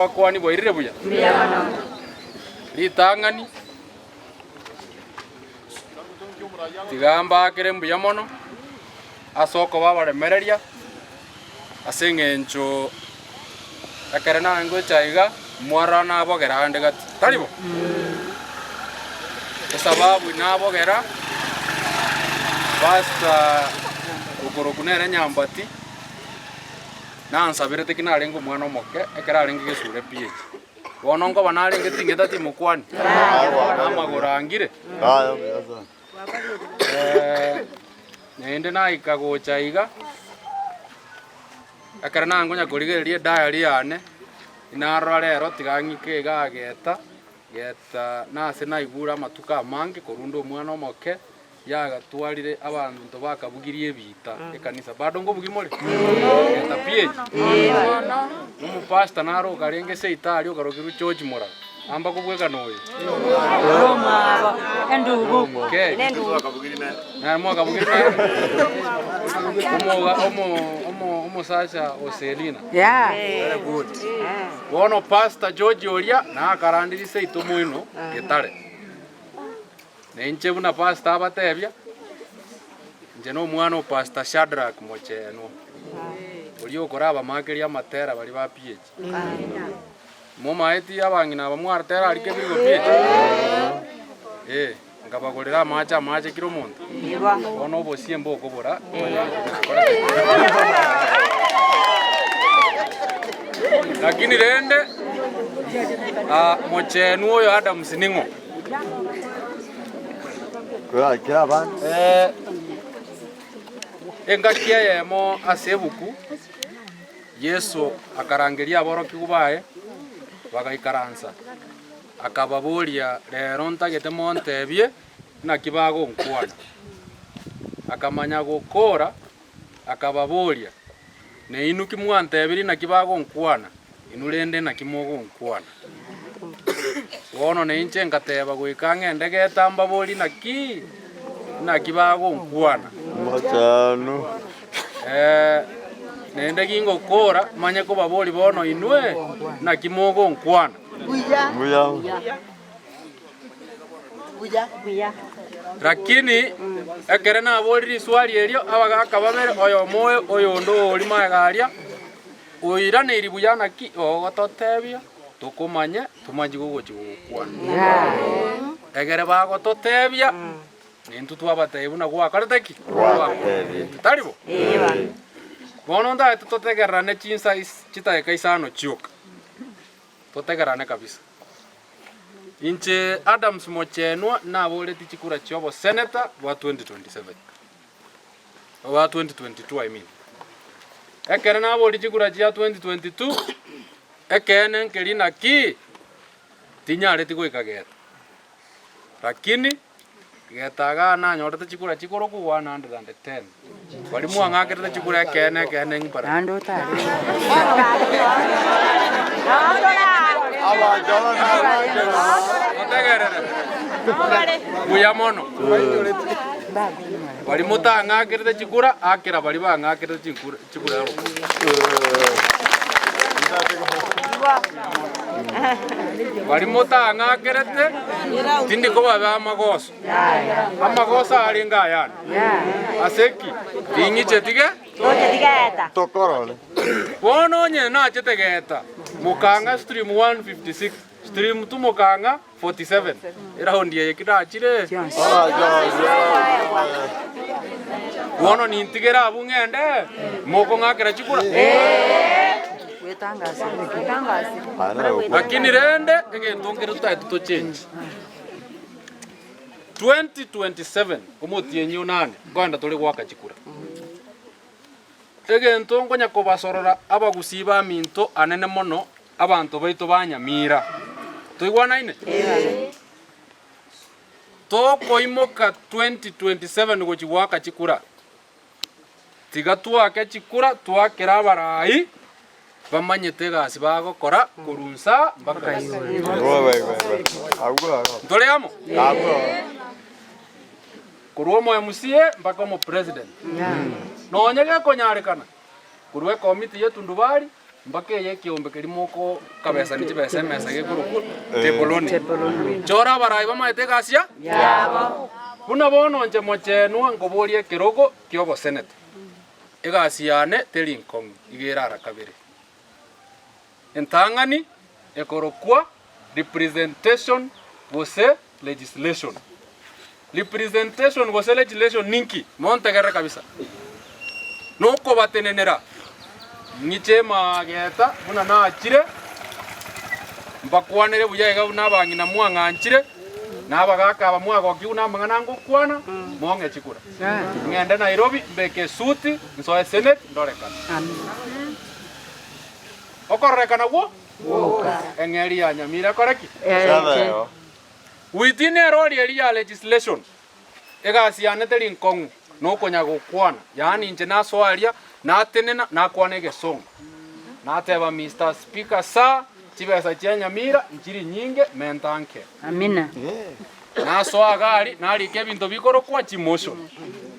Abakuani bwairire buya? Ritang'ani, tiga mbaakere mbuya mono ase okoba abaremereria, ase eng'encho ekero naye ngocha iga, mwarora nabogera ande gati, tari bo? Esababu nabogera, pastor okorokwa nere Nyambati. Nansaberete ki narenge omwana omoke ekero arenge gesure pi echi. Bono nkoba narenge ting'eta timokwani, na amagoro angire. Eh, naende naika gocha iga, ekero nangonya korigereria ediary yane, inarora rero tiga ng'ike iga ageta, geta nase naigure amatuko amange korwa nde omwana omoke, Yagatwarire abanto bakabugirie ebiita ekanisa. Bado nkobugia more? Geta PH. Omopastor naro okarenge seito aria okarokirwe George Moraga. Amba kobwekana oyo. Okay. Naye mwakabugirie nere? Omoga omo omo omosacha o Selina. Very good. Bono Pastor George oria nakarandirie seito moino Getare. Na inche buna pastor abatebia, inche nomwana o Pastor Shadrack Mochenwa, oria okorabamakeria amatera baria ba PH. Momaeti abang'ina aba mwaratera aria kebirigo PH? Eh, nkabagorera amache amache kera omonto. Bono obosie mbokobora Lakini rende, ah, Mochenwa oyo Adams ning'o? Engaki eyemo ase ebuku, Yeso akarangeria aborokigwa baye, bagaikaransa, akababoria, Rero ntagete montebie naki bagonkwana. Akamanya gokora, akababoria, Nainwe ki mwantebirie naki bagonkwana? Inwe rende naki mogonkwana? Bono nainche ngateba goika ng'ende geta mbaborie naki, naki bagonkwana. Machanu. Eh, naende gingokora manye kobaboria bono inwe naki mogonkwana. Buya. Lakini ekero naborire riswali erio, abagaaka babere, oyomo oyo, oyonde oria magega aria, Oiraneirie buya naki ogototebia tokomanye tomanchi gogochia gogokwana. Egere bagototebia nintwe twabatebia buna gwakorete ki? Gwatotebia. Tari bo? Bono ntagete totegererane chinsa is chidakika isano chioka, totegererane kabisa. Inche Adams Mochenwa naboretie chikura chia oboseneta bwa 2027. Oba 2022 I mean. Ekero naboria chikura chia 2022, ekeene nkeria naki tinyareti goika geta. Lakini geta igaa nanyorete chikura chikorokwa 110. Baria mwang'akerete chikura ekeene ekeene ng'imbarabwo. Naende otare. Motegerere buya mono. Baria motang'akerete chikura, akera baria bang'akerete chinkura chikura y'orokoro. Baria motang'akerete, tindi kobabea amagoso. Amagoso arenge ayane. Ase ki? Ting'icheti ge? Tokorore. Bono onye nachete geta, mokang'a stream 156, stream 2 mokang'a 47, eraundi eye ki nachire? Bono nintigere abwo ng'ende, mokong'akera chikura? Lakini rende egento nkere totagete tochenji. 2027 omotienyi onane nkoenda tore goaka chikura. Egento nkonya kobasorora abagusii baminto anene mono abanto baito ba Nyamira. Toigwanaine? Tokoimoka 2027 gochi goaka chikura. Tiga twake chikura twakere abarai bamanyete egasi bagokora korwa nsa mpaka igoro. Ntore amo? Korwa omo MCA mpaka omo president. Nonye gekonyarekana korwa ekomiti ye tundubari. Mpaka eye ekeombe keria mokokabesania chibesa emesa gekorokwa tebuloni. Chora abarai bamaete egasi ya yabo. Buna bono inche mochenwa nkoboria ekerogo ki'oboseneta. Egasi yane teri nkong'u, iga ere ara kabere. Entang'ani ekorokwa representation gose legislation. Representation gose legislation ninki? Montegerere kabisa. Nokobatenenera ng'iche emageta buna nachire, mbakwanere buya iga buna abang'ina mwang'anchire, na abagaka aba mwagokigwe namang'ana ngokwana, mong'e chikura. Ng'ende Nairobi mbeke esuti, nsoe Senate, ndorekane. Okororekana gwo? Eng'eria ya Nyamira ekore ki? Within erori eria ya legislation, egasi yane teri nkong'u nokonya gokwana, yaani inche nasoa aria, natenena, nakwana egesongo. Nateba Mister Speaker sir, chibesa chia Nyamira nchiri nyinge, menta nke. Amina. Nasoa iga aria, narika ebinto bikorokwa chimotion,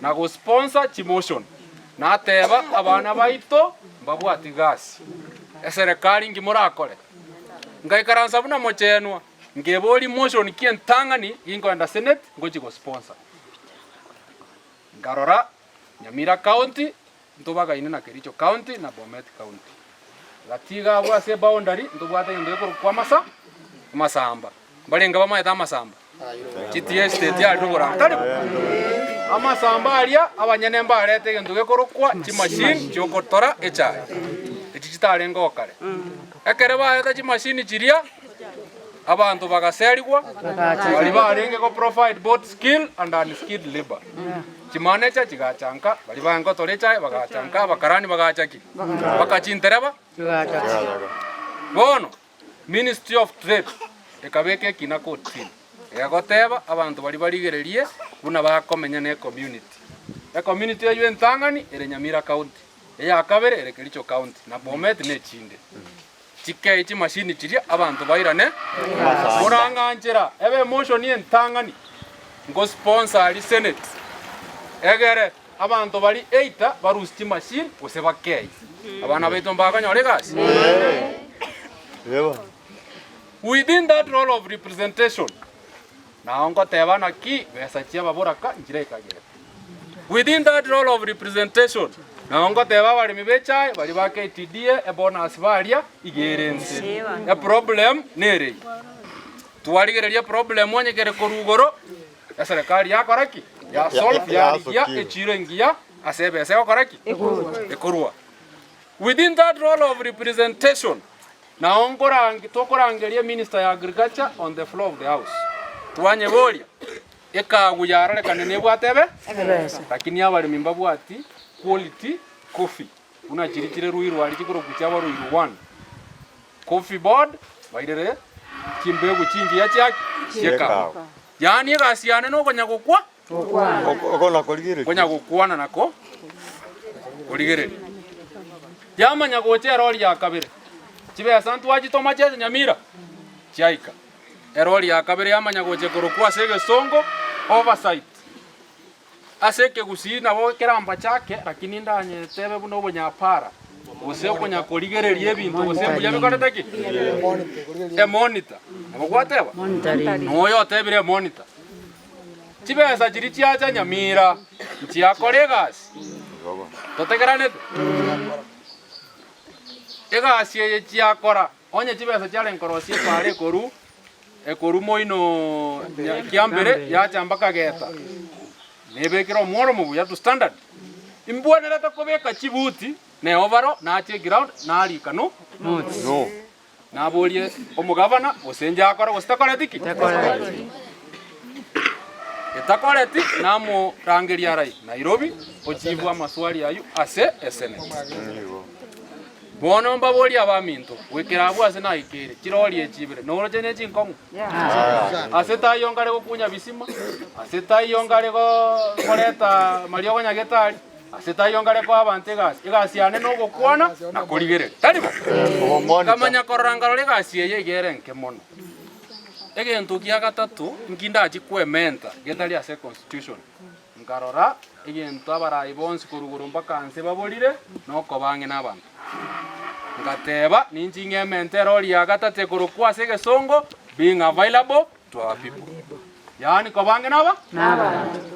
na gosponsor chimotion. Nateba abana baito mbabwati gasi, eserekari nki morakore? Ngaikaransa buna mochenwa. Nkeboria motion ki entang'ani ginkoenda senate ngochia go sponsor. Nkarora Nyamira county ntobagaine na Kericho county na Bomet county. Gati iga abwo ase eboundary ntobwate egento gekorokwa amasa amasamba. Mbarenge bamaete amasamba? Chitia estate aria oboranga tari bo? Amasamba aria abanyene mbarete egento gekorokwa chimachine chiogotora echae echi chitarenge oo kare. Ekero bareta chimachine chiria Abanto bagaserigwa, baria barenge go provide both skilled and unskilled labour. Chimanecha chigacha nka, baria barenge gotora echae bagacha nka, abakarani bagacha ki? Mpaka chintereba Bono, Ministry of Trade ekabeka ekina kotini, egoteba abanto baria barigererie buna bakomenya ne ecommunity. Ecommunity eywo entang'ani ere Nyamira County, eya kabere ere Kericho County, na Bomet na echinde. Chikei chimashini chiria abanto bairane korang'anchera ebe emotion entang'ani ngo sponsor aria senate egere abanto bari either barusie chimashini gose bakei abana baito mbakonyora egasi. Within that role of representation Nao ngoteba naki besa chi'ababoraka nchiraikagere. Within that role of representation, nao ngoteba abaremi b'echae baria ba KTDA ebonus baria iga ere ense. Eproblem nere eyio. Twarigereria eproblem onye kere korwa igoro, eserekari yakora ki? Ya solve yarigia echiro engiya ase ebesa egokora ki? Ekorwa. Within that role of representation, Nao nkorange tokorangeria minister ya agriculture on the floor of the house. Twanyeboria, ekagu yarorekane nebwate ebe? Ebesa. Lakini abaremi mbabwati quality coffee buna chiri chire Ruiru aria chikorokwa chiaba Ruiru one. Coffee board bairere chimbegu chingiya chiaki? Chiekagu. Yaani egasi yane nokonya gokwa? Konya gokwana nako korigereria. Yamanya gocha erori ya kabere, chibesa ntwachitoma chiacha Nyamira, chiaika. Erori ya kabere yamanya gocha ekorokwa ase egesongo oversight. Ase ekegusii nabo keramba chake lakini ndanyetebe buna obonyapara, gose okonya korigereria ebinto gose mbuya bikorete ki? Emonitor. Nabo gwateba? Noyo otebire emonitor. Chibesa chiria chiacha nyamira nchiakora egasi. Totegeranete? Egasi eye chiakora, onye chibesa chiarenge korosia epaara ekoru, ekoru moino kiambere yacha mpaka geta, nebekire omworomo buya to standard. Imbwenerete kobeka chibuti ne overall nache eground narika no. Naborie omogavana, gose inche akore gose takoreti ki? Etakoreti, namorangerie arai Nairobi ochiibwe amaswali ayio ase eseneti. Bono mbaborie abaminto, goikera abwo ase naikeire, chirori echi ibere noroche ne chinkong'u? Ase taiyo nkare gokunya bisima, ase taiyo nkare koreta mariogo nyagetari, Ase taiyo nkare koa abanto egasi, egasi yane nogokwana na korigereria. Tari bo? Nkamanya korora nkarora egasi eye iga ere enke mono. Egento gia gatato nki ndachie kwementa getari ase econstitution, nkarora egento abarai bonsi korwa igoro mpaka nse baborire nokoba ang'e na abanto. Ngateba, Ninche ing'emente erori ya gatato ekorokwa ase egesongo, Being available to our people. Yaani koba ang'e naba?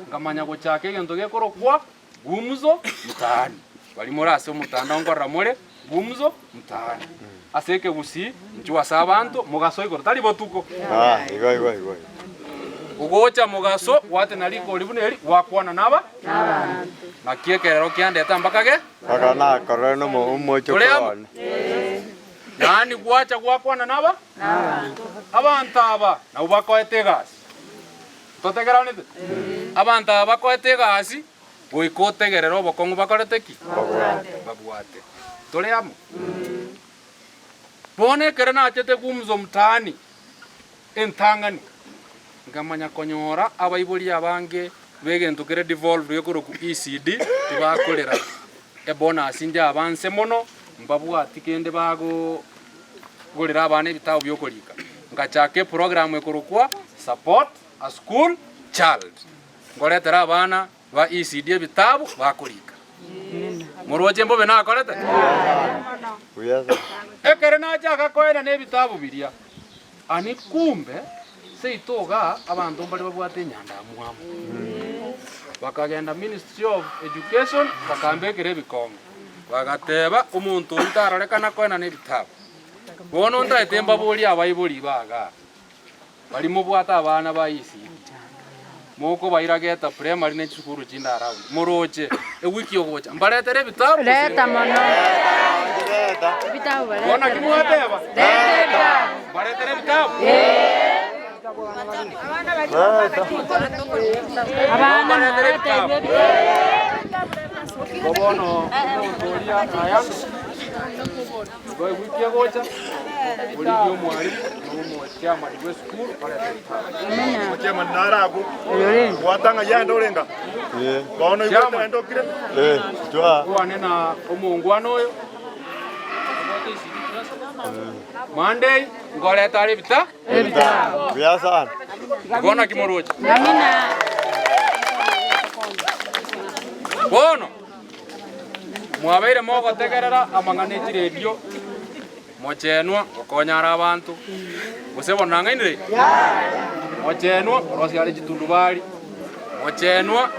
Nkamanya gochaka egento gekorokwa Gumzo Mtaani. Baria more ase omotandao nkorora more Gumzo Mtaani. Ase ekegusii, inchuo ase abanto, mogaso igoro, tari botuko. Ah, igo igo igo. Ogocha mogaso, gwatena rikori buna eri, gwakwana naba? Naki ekerero kiandeta mpaka ge? Mpaka nakorore nomo omochoko Tore amo? one. Yaani gwacha gwakwana naba? Abanto aba nabwo bakoete egasi. Totegeranete? Abanto aba bakoete egasi, goika otegerere obokong'u bakorete ki? Babwate. Tore amo? Bono ekero nachete gumzo mtaani entang'ani, nkamanya konyora abaibori abange b'egento kere devolved gekorokwa ECD tibakorera ebonus inche aba nse mono, mbabwati kende bago gorera abana ebitabu biokorika. Ngachaka eprogram ekorokwa support a school child, nkoretera abana ba ECD ebitabu bakorika. Moroche mbobe nakorete? Ekero nachaka koenana ebitabu biria, ani kumbe seito igaa abanto mbare babwate enyandamwamu. Bakagenda Ministry of Education bakambekera ebikongo, bagateba omonto oyio tarorekana koenana ebitabu. Bono ntaete mbaborie abaibori iga, Baria mobwate abana ba ECD, mokobaira Geta Primary ne chisukuru chinde around, moroche ewiki ogocha mbaretere ebitabu gose? Leta mono. Leta. Ebitabu Bono barete. naki mwateba? Leta ebitabu. Mbaretere ebitabu? Leta. Abana Mbaretere mwarete ebitabu. ebitabu. Igo bono omonto oria ayande, igo ewiki egocha, origie omwalimu na omochairman bw'esukuru barete ebitabu. Omochairman nare agwo, bwata ng'a yande orenga, bono oigwete naende okire. Eh, twa. Nkwane na omongwana oyo, Monday nkoreta are ebita Ebitabu. Buya sana. Igo naki moroche. Amina. Bono mwabeire mogotegerera amang'ana e chiredio, mochenwa gokonyara abanto, gose bono nang'ainire? Mochenwa korosia are chitundubari, mochenwa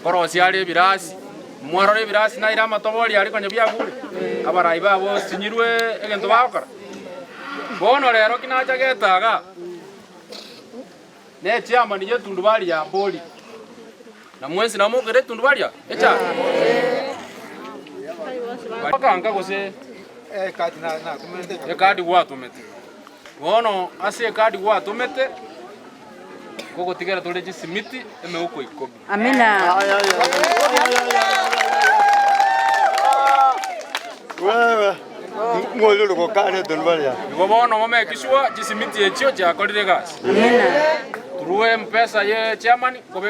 korosia are ebirasi, mwarora ebirasi naire amatobori aria konya biagure, abarai babo sinyirwe egento bagokora. Bono rero ki nachagete iga, ne chiamani y'etundubari ya bori, na mwensi namokere etundubari ya echare. Bakanka gose ekadi gwatomete. Bono ase ekadi gwatomete, ngogotigera tore chisimiti emeuko ikomi. Amina. Wewe, ng'oyo ore gokana etundubari ya. Igo bono momeke sure chisimiti echio chiakorire egasi. Amina. Through M-pesa ye chairman, kobe.